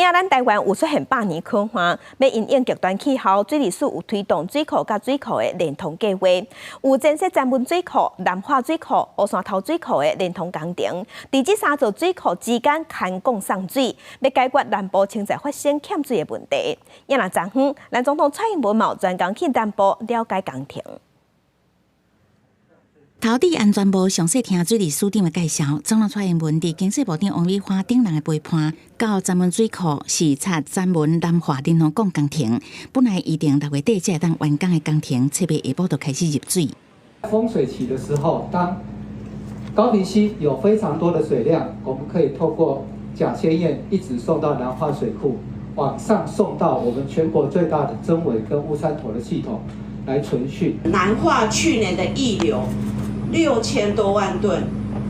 年啊，咱台灣有出現百年乾旱，欲因應極端氣候，水利署有推動水庫佮水庫的連通計劃，有增設曾文水庫、南化水庫、烏山頭水庫的連通工程，佇這三座水庫之間牽管送水，欲解決南部清在發生欠水的問題。也若昨昏，咱總統蔡英文嘛有專工去南部了解工程。土地安全部詳細聽水利署長的介紹，總統蔡英文佇經濟部長王美花等人的陪伴，到曾文水庫視察曾文南化連通港工程。本來預定6月底才會當完工的工程，7月下晡就開始入水。豐水期的時候，當高屏溪有非常多的水量，我們可以透過甲仙堰一直送到南化水庫，往上送到我們全國最大的曾偉跟烏山頭的系統來存蓄。南化去年的溢流6000多萬噸，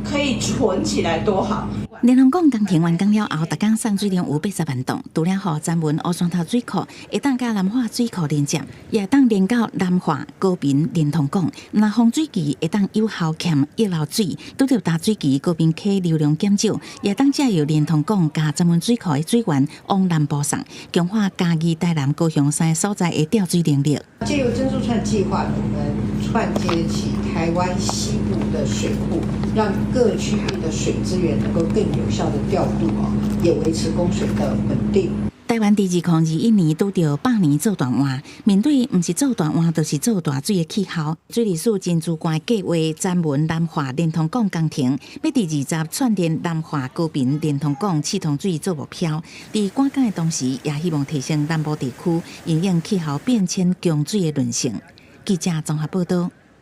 可以存起來多好。連通港工程完工了後，逐工送水量有80萬噸，除了予曾文烏山頭水庫會當佮南化水庫連接，也會當連到南化高屏連通港。若豐水期會當有效欠溢流水，拄著焦水期高屏溪流量減少，也會當藉由連通港佮曾文水庫的水源往南部送，強化嘉義、台南、高雄三個所在的調水能力。借由珍珠串計劃，我們串接起台灣西部的水庫，讓各區域的水資源能夠更有效的調度哦，也維持供水的穩定。台灣佇2021年拄著百年做大旱，面對毋是做大旱，就是做大水的氣候，水利署真主觀計劃曾文南化連通港工程，欲佇20串連南化高屏連通港刺通水做目標。佇趕工的同時，也希望提升南部地區因應氣候變遷供水的韌性。記者綜合報道。